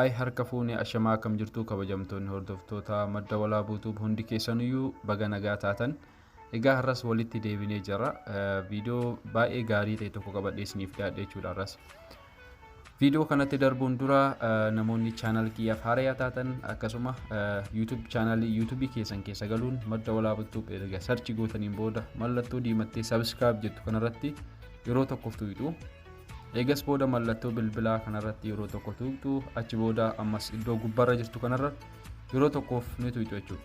Haay harka fuune ashamaa akkam jirtu kabajamtoonni hordoftoota Madda Walaabuu Tube hundi keessanuyyuu baga nagaa taatan. Egaa har'as walitti deebinee jira. Viidiyoo baay'ee gaarii ta'e tokko qabadhee isiniif dhiyaadhe jechuudha har'as. Viidiyoo kanatti darbuun dura namoonni chaanal kiyyaaf haarayaa taatan akkasuma YouTube chaanalii YouTube keessan keessa galuun Madda Walaabuu Tube erga sarchi gootaniin booda mallattoo diimattee subscribe jettu kanarratti yeroo tokkoof tuqxu. Eegas booda mallattoo bilbilaa kanarratti yeroo tokko tuqxu, achi booda ammas iddoo gubbaarra jirtu kanarra yeroo tokkoof ni tuqxu jechuudha.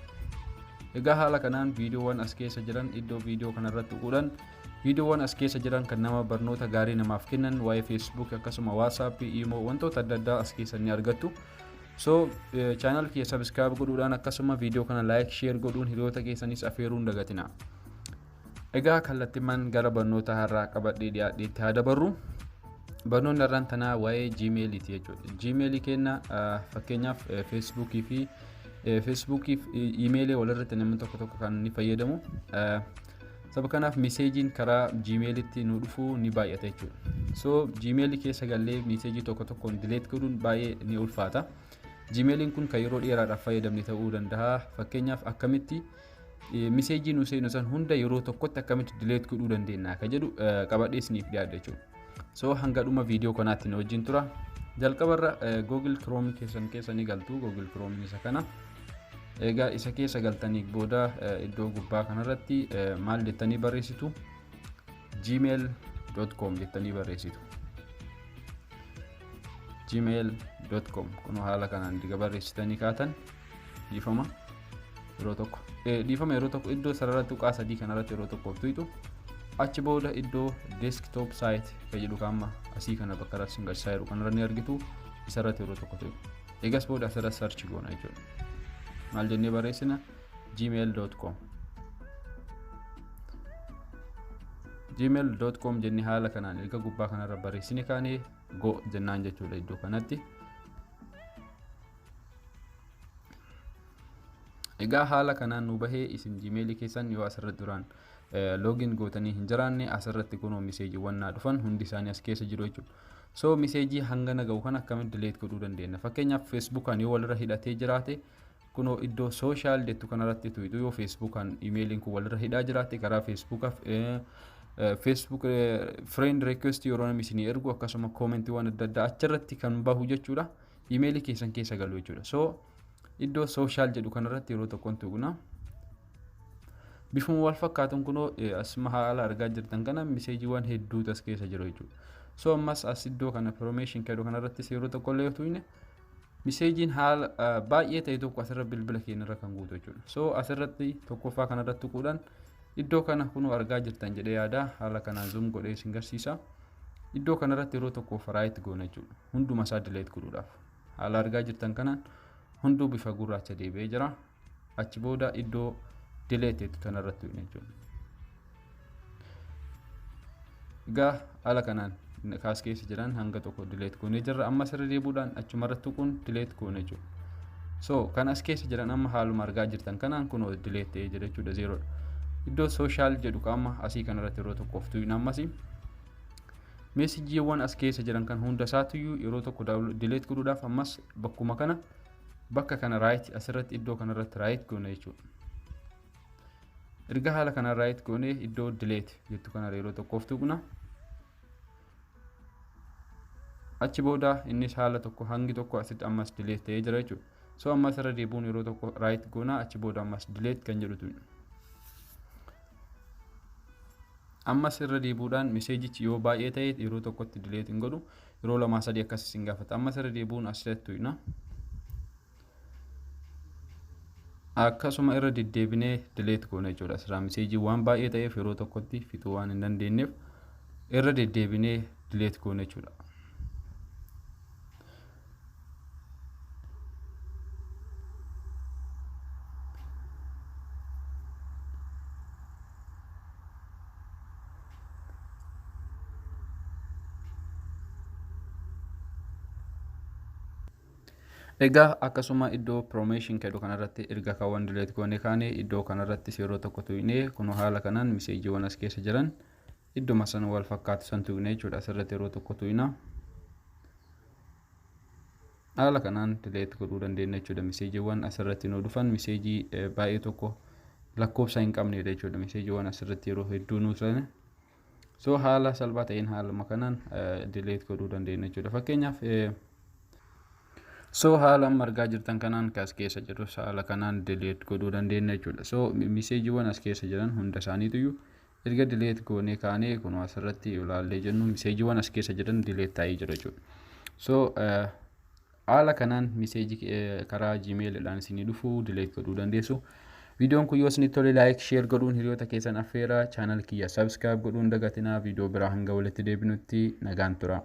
Egaa haala kanaan viidiyoowwan as keessa jiran iddoo viidiyoo kanarratti tuquudhaan viidiyoowwan as keessa jiran kan nama barnoota gaarii namaaf kennan waa'ee Facebook akkasuma WhatsApp, Imo wantoota adda addaa as keessa ni argattu. So channel kiyya subscribe godhuudhaan akkasuma viidiyoo kana like share godhuun hiriyoota keessanis afeeruu hin dagatina. Egaa kallattimaan gara barnoota har'aa qabadhee dhiyaadheetti haa dabarru. Barnoonni har'aan tanaa waa'ee Gmailiiti jechuudha. Gmailii keenya fakkeenyaaf Feesbuukii fi Feesbuukii fi iimeelii walirratti namni tokko tokko kan inni fayyadamu. Saba kanaaf miseejiin karaa Gmailitti nu dhufu ni baay'ata jechuudha. So Gmailii keessa gallee miseejii tokko tokkoon dileet godhuun baay'ee ni ulfaata. Gmailiin kun kan yeroo dheeraadhaaf fayyadamne ta'uu danda'a. Fakkeenyaaf akkamitti miseejii nu seenu san hunda yeroo tokkotti akkamitti dileet godhuu dandeenya akka jedhu qabadhee isiniif dhiyaadha jechuudha. So hanga dhuma viidiyoo kanaatti na wajjin tura. Jalqabarra Google Chrome keessan keessa ni galtu. Google Chrome isa kana. Egaa isa keessa galtanii booda iddoo gubbaa kanarratti maal jettanii barreessitu? gmail.com jettanii barreessitu. gmail.com kun haala kanaan diga barreessitanii kaatan dhiifama yeroo tokko dhiifama yeroo tokko iddoo sarara tuqaa sadii kanarratti yeroo tokkoof tuqxu. Achi booda iddoo desktop site kan jedhu kaamma asii kana bakka irratti sin garsiisaa jiru kanarra ni argitu, isarratti yeroo tokko tuqxu. Eegas booda asirra search goona jechuudha. Maal jennee barreessina? gmail.com gmail.com jennee haala kanaan erga gubbaa kanarra barreessine kaanee go jennaan jechuudha iddoo kanatti. Egaa haala kanaan nu bahee isin Gmail keessan yoo asirratti duraan login gootanii hin jiraanne asirratti kunoo miseejiiwwan naa dhufan hundi isaanii as keessa jiru jechuudha. So miseejii hangana ga'u kan akkamitti delete godhuu dandeenya? Fakkeenyaaf Facebookaan yoo walirra hidhatee jiraate kunoo iddoo social jettu kanarratti tuqxu. Yoo Facebookaan imeeliin kun walirra hidhaa jiraate karaa Facebookaaf Facebook friend request yeroo namni isinii ergu akkasuma koomentiiwwan adda addaa achirratti kan bahu jechuudha. Imeelii keessan keessa galu jechuudha. So iddoo social jedhu kanarratti yeroo tokkoon tuqna. Bifuma wal fakkaatuun kunoo asuma haala argaa jirtan kana miseejiiwwan hedduutu as keessa jiru jechuudha. So ammas as iddoo kana promotion jedhu kanarrattis yeroo tokko illee tuqne miseejiin haala baay'ee ta'e tokko asirra bilbila keenyarra kan guutu jechuudha. So asirratti tokkoffaa kanarratti tuquudhaan iddoo kana kunoo argaa jirtan jedhee yaada, haala kanaan zoom godhee isin garsiisa. Iddoo kanarratti yeroo tokkoof right goona jechuudha. Hunduma isaa delete godhuudhaaf. Haala argaa jirtan kanaan hunduu bifa gurraacha deebi'ee jira. Achi booda iddoo delete jettu kanarratti tuqna jechuudha. Egaa haala kanaan kaas keessa jiran hanga tokko delete goonee jirra. Amma asirra deebi'uudhaan achumarratti tuquun delete goone jechuudha. So kan as keessa jiran amma haaluma argaa jirtan kanaan kunoo delete ta'ee jira jechuudha, zeeroodha. Iddoo social jedhu qaama asii kanarratti yeroo tokkoof tuqna. Ammas meesijiiwwan as keessa jiran kan hunda isaatiyyuu yeroo tokko delete godhuudhaaf ammas bakkuma kana bakka kana right asirratti iddoo kanarratti right goone jechuudha. Erga haala kanaan right goone iddoo delete jettu kana yeroo tokkoof tuqna. Achi booda innis haala tokko hangi tokko asitti ammas delete ta'ee jira jechuudha. So ammas irra deebi'uun yeroo tokko right goona, achi booda ammas delete kan jedhu tuqna. Ammas irra deebi'uudhaan miseejichi yoo baay'ee ta'e yeroo tokkotti delete hin godhu, yeroo lamaa sadii akkas isin gaafata. Ammas irra deebi'uun asirratti tuqna. Akkasuma irra deddeebinee delete goona jechuudha. Asirraa miseejii waan baay'ee ta'eef yeroo tokkotti fixuu waan hin dandeenyeef irra deddeebinee delete goona jechuudha. Egaa akkasuma iddoo promotion jedhu kanarratti erga kaawwan delete goone kaane iddoo kanarrattis yeroo tokko tuqnee kun haala kanaan miseejiiwwan as keessa jiran idduma san wal fakkaatu san tuqne jechuudha. Asirratti yeroo tokko tuqna. Haala kanaan delete godhuu dandeenya jechuudha. Miseejiiwwan asirratti nu dhufan miseejii baay'ee tokko lakkoofsa hin qabnedha jechuudha. Miseejiiwwan asirratti yeroo hedduu nu dhufan. So haala salphaa ta'een haaluma kanaan delete godhuu dandeenya jechuudha. Fakkeenyaaf, so haala amma argaa jirtan kanaan as keessa jirus haala kanaan delete godhuu dandeenya jechuudha. So miseejiiwwan as keessa jiran hunda isaaniituyyuu erga delete goonee kaanee, kun asirratti ilaallee jennu, miseejiiwwan as keessa jiran delete ta'ee jira jechuudha. So haala kanaan miseejii karaa Gmailidhaan isinii dhufu delete godhuu dandeessu. Viidiyoon kun yoo isinitti tole, like, share godhuun hiriyoota keessan affeeraa. Channel kiyya subscribe godhuun dagatinaa. Viidiyoo biraa hanga walitti deebinutti nagaan tura.